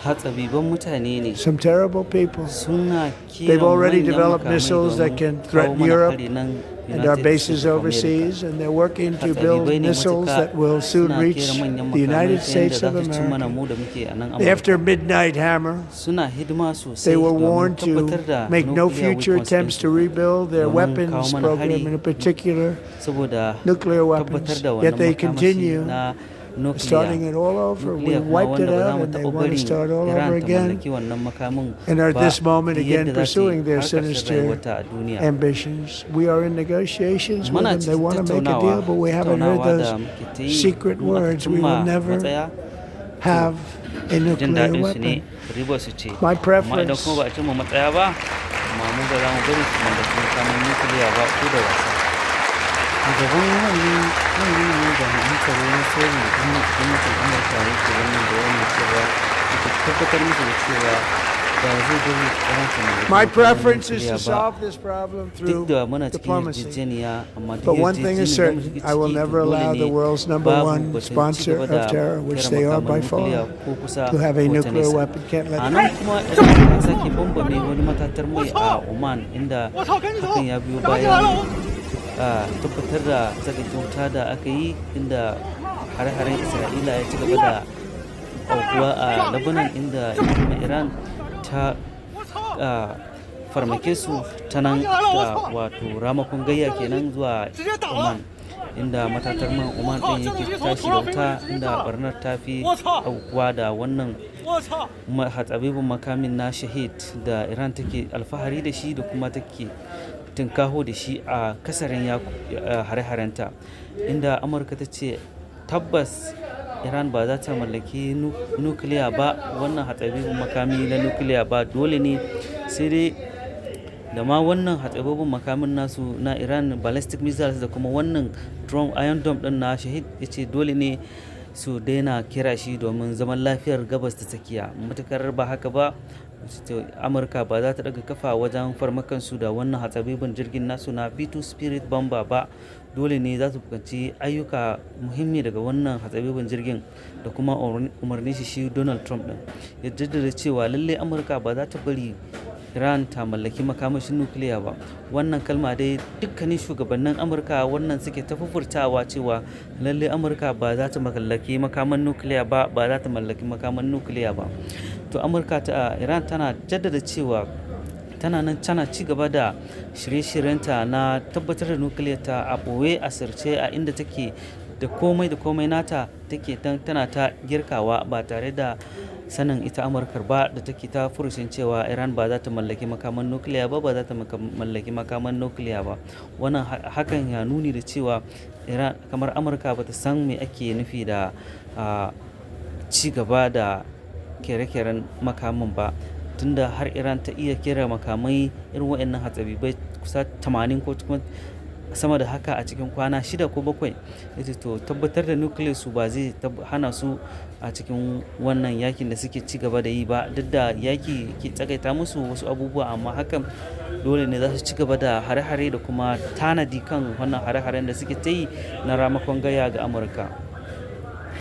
Hatsabiban mutane ne. Some terrible people. Suna They've kera already manyan developed makamai missiles that domin can kawo threaten mana Europe hari nan and our United bases States of America. overseas, and they're working to build Hatsabibai ne missiles matuka, that will soon suna reach kera manyan the makamai United ta yadda States za of su cin mana America. mu da muke a nan After Amurka. Midnight Hammer, Suna hidima they sosai were domin warned tabbatar to da make no nuclear future weapons attempts to ɗinsu rebuild their domin kawo weapons mana program, hari, and in particular saboda nuclear tabbatar weapons. da Yet wannan they makamashi continue na nukiliya. starting it all over. We Nukiliya kuma wiped wanda it ba za out, mu and they taɓa want to barin start all over Iran ta again, mallaki wannan makamin and are at ba this moment duk again yadda za ta yi pursuing their har ƙarshen sinister rayuwarta a duniya. ambitions. We are in negotiations with Muna them. They cikin want to make a deal, tattaunawa, but we haven't heard tattaunawa da those muke ta yi secret in aka words. We will cimma never matsaya, have a jin nuclear daɗin su ne, weapon. ribar su ce. My Amma idan preference kuma ba a cimma matsaya ba, amma mu ba za mu bari su mallaki makamin nukiliya ba ko da wasa. A gaban manyan manyan jami'an tsaro na sirri gwamnatin Amurka yake wannan bayanin, cewa yake tabbatar musu da cewa ba zai bari Iran ta mallaki My makamin preference is nukiliya to ba, solve this problem duk through da muna cikin diplomacy. yarjejeniya, amma duk But one thing is yarjejeniyar da certain, muke I will ciki, to never dole allow ne the world's number babu one batun ci sponsor gaba of da terror, which kera they are makaman by nukiliya far, ko kusa to have a ko ta nuclear nesa. weapon. Can't let A nan kuma Iran ta sake bambame wani matatar mai a Oman, inda hakan ya biyo bayan tabbatar da tsagaita wuta da aka yi, inda hare-haren Isra'ila ya ci gaba da aukuwa a Lebanon, inda ita kuma Iran ta farmake su ta nan da, wato ramakon gayya kenan zuwa Oman, inda matatar man Oman din yake tashi da wuta, inda barnar ta fi aukuwa da wannan hatsabibin makamin na Shahid da Iran take alfahari da shi da kuma take tunkaho da shi a kasarin hare-harenta, inda Amurka ta ce tabbas Iran ba za ta mallaki nukiliya ba, wannan hatsabibin makami na nukiliya ba. Dole ne sai dai da ma wannan hatsabibin makamin nasu na Iran, ballistic missiles, da kuma wannan drone Iron Dome din na Shahid, ya ce dole ne su daina kira shi domin zaman lafiyar Gabas ta Tsakiya. Matukar ba haka ba, to Amurka ba za ta daga kafa wajen farmakansu da wannan hatsabibin jirgin nasu na B2 Spirit Bomber ba. Dole ne za su buƙaci ayyuka muhimmi daga wannan hatsabibin jirgin da kuma umarnin shi, shi Donald Trump din ya jaddada cewa lallai Amurka ba za ta bari Iran ta mallaki makamashin nukiliya ba. Wannan kalma dai dukkanin shugabannin Amurka wannan suke ta fufurtawa, cewa lallai Amurka ba za ta mallaki makaman nukiliya ba, ba za ta mallaki makaman nukiliya ba. To Amurka ta Iran tana jaddada cewa tana nan tana ci gaba da shirye-shiryenta na tabbatar da nukiliyar ta a ɓoye, a sirce, a inda take da komai da komai nata take tana ta girkawa ba tare da sanin ita Amurkar ba, da take ta furucin cewa Iran ba za ta mallaki makaman nukiliya ba, ba za ta mallaki makaman nukiliya ba. Wannan hakan ya nuni da cewa Iran, kamar Amurka ba ta san me ake nufi da ci gaba da kere-keren makamin ba, tunda har Iran ta iya kera makamai irin waɗannan hatsabibai kusa 80 ko kuma sama da haka a cikin kwana 6 ko 7. Yace to tabbatar da nuclear su ba zai hana su a cikin wannan yakin da suke ci gaba da yi ba, duk da yaki ke tsagaita musu wasu abubuwa, amma hakan dole ne za su ci gaba da hare-hare da kuma tanadi kan wannan hare-haren da suke ta yi na ramakon gayya ga Amurka.